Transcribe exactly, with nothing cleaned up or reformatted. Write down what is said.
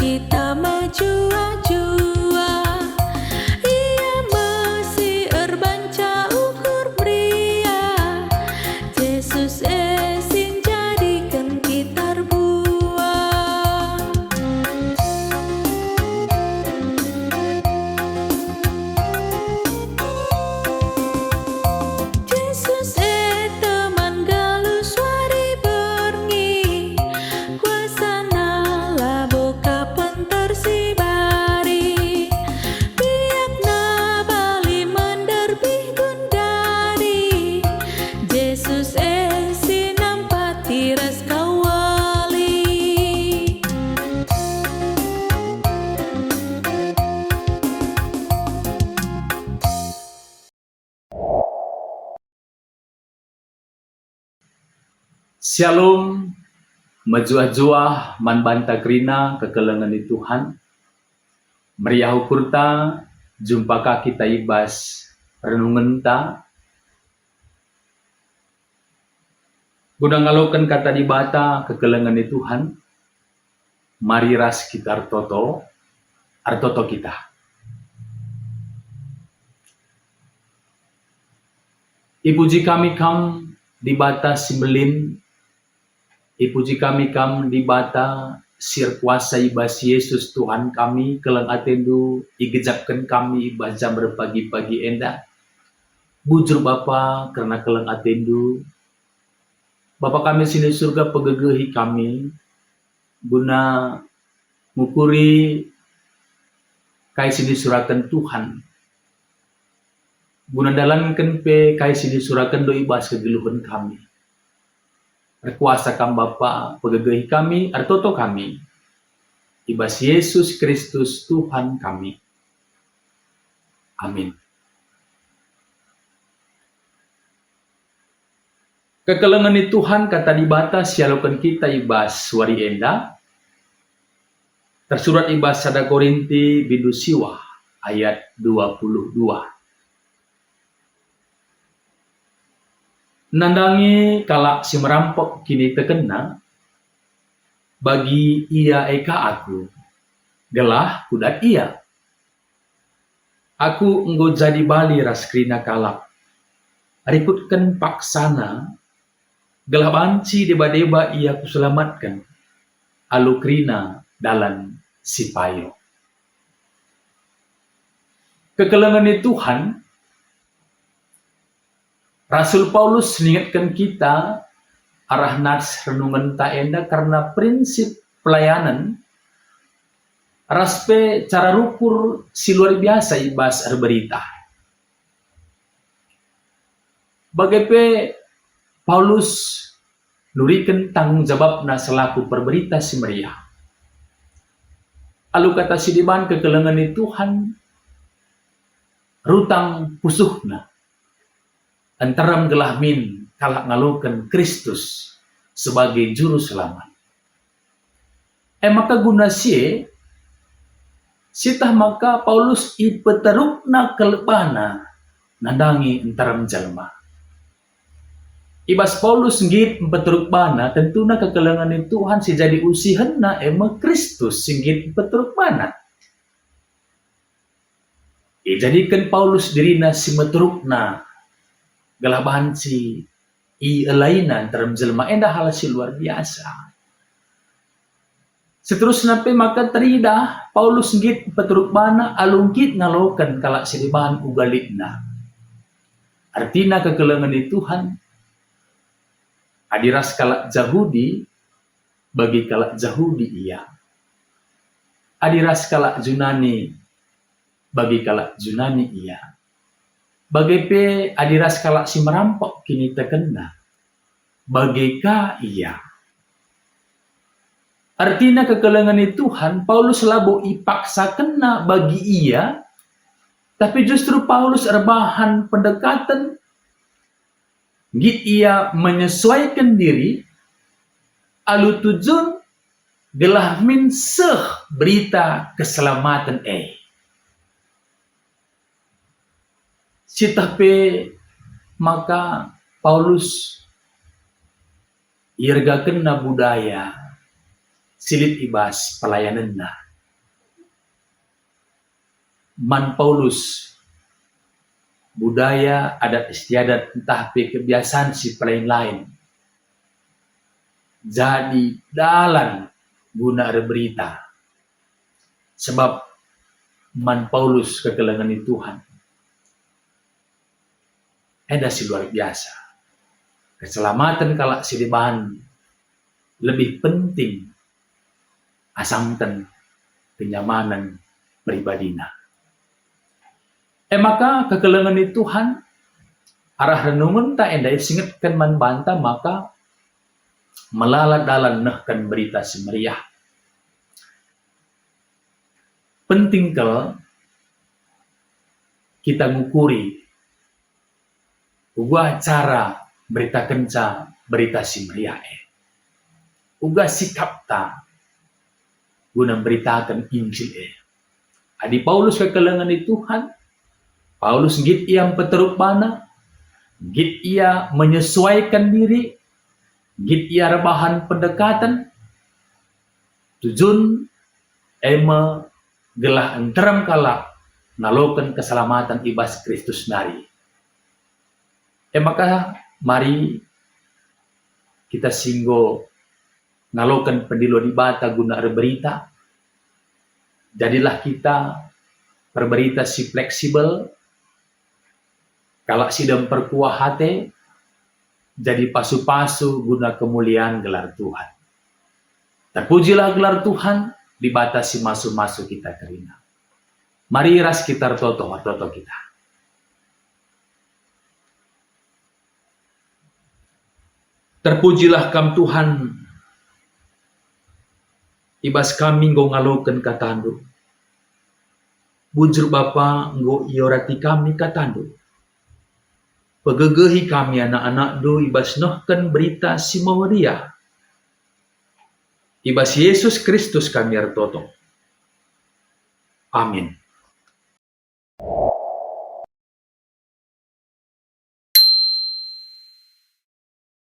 Kita mejuah-juah, Ia me si erbanca ukur meriah. Jesus e si njadiken kita erbuah. Jesus e teman galus wari berngi, kuasaNa labo ka penter si bari, biakNa bali menderbih gundari. Jesus e si nampati ras kawali. Shalom, mejuah-juah man banta kerina kekelengen ni Tuhan. Meriah ukurta, jumpa ka kita i bas renungenta. Guna ngaloken Kata Dibata kekelengen ni Tuhan, mari ras kita ertoto, ertoto kita. Ipuji kami Kam, Dibata si mbelin, ipuji kami Kam, Dibata si erkuasa i bas Jesus Tuhan kami, keleng ateNdu igejapken kami i bas jam erpagi-pagi enda. Bujur Bapa, kerna keleng ateNdu. Bapa kami si ni Surga, pegegehi kami, guna ngukuri kai si nisuraken Tuhan, guna ndalanken pe kai si nisurakenNdu i bas kegeluhen kami. Erkuasa Kam Bapa, pegegehi kami, ertoto kami. I bas Jesus Kristus Tuhan kami. Amin. Kekelengen ni Tuhan, Kata Dibata si ialoken kita i bas wari enda, tersurat i bas sada Korinti bindu siwah ayat dua puluh dua. Nandangi kalak si merampek kinitekenna, bagi ia e ka aku, gelah kudat ia. Aku enggo jadi bali ras kerina kalak. Rikutken paksana, gelah banci deba-deba ia kuselamatken alu kerina dalan si payo. Kekelengen ni Tuhan, Rasul Paulus ningetken kita arah nats renungenta enda kerna prinsip pelayanen ras pe cara rukur si luar biasa i bas erberita. Bage pe Paulus nuriken tanggung jabapna selaku perberita si meriah. Alu kata si deban, kekelengen ni Tuhan rutang pusuhna. Nterem gelah min kalak ngaloken Kristus sebagai Juru Selamat. E maka guna si e, sieteh maka Paulus ipeterukna kelebana nandangi nterem jelma. I bas Paulus nggit mpeteruk bana, tentuna kekelengen ni Tuhan si jadi usihenna, e me Kristus si nggit mpeteruk bana. Ijadiken Paulus dirina si meterukna, gelah banci ielaina nterem jelma enda hal si luar biasa. Seterusna pe maka teridah Paulus nggit mpeteruk bana alu nggit ngaloken kalak si deban uga litna. Ertina kekelengen ni Tuhan, adi ras kalak Jahudi, bagi kalak Jahudi ia. Adi ras kalak Junani, bagi kalak Junani ia. Bage pe adi ras kalak si merampek kinitekenna, bage ka ia. Ertina kekelengen ni Tuhan, Paulus labo ipaksakenna bagi ia, tapi justru Paulus erbahan pendekaten, nggit ia menyesuaiken diri alu tujun gelah min seh berita keselamaten e. Sieteh pe maka Paulus iergakenna budaya si lit i bas pelayanenna. Man Paulus, budaya, adat istiadat, ntah pe kebiasaan si pelain-lain jadi dalan guna erberita. Sebab man Paulus kekelengen ni Tuhan enda si luar biasa. Keselamaten kalak si deban lebih penting asangken kenyamanen pribadina. E maka kekelengen ni Tuhan, arah renungenta enda isingetken man banta maka melala dalan nehken Berita Si Meriah. Penting kal kita ngukuri uga cara mberitakenca Berita Si Meriah e, uga sikapta guna mberitaken Injil e. Adi Paulus kekelengen ni Tuhan, Paulus nggit ia mpeterup bana, nggit ia menyesuaikan diri, nggit ia erbahan pendekatan, tujun e me gelah nterem kalak naloken keselamaten i bas Kristus nari. E maka mari kita si enggo naloken pendilo Dibata guna erberita, jadilah kita perberita si fleksibel, kalak si dem perkuah ate, jadi pasu-pasu guna kemulian gelar Tuhan. Terpujilah gelar Tuhan, Dibata si masu-masu kita kerina. Mari ras kita ertoto, ertoto kita. Terpujilah Kam, Tuhan, i bas kami enggo ngaloken kataNdu. Bujur Bapa, enggo iorati kami kataNdu. Pegegehi kami anak-anakNdu i bas nehken Berita Si Meriah. I bas Yesus Kristus kami ertoto. Amin.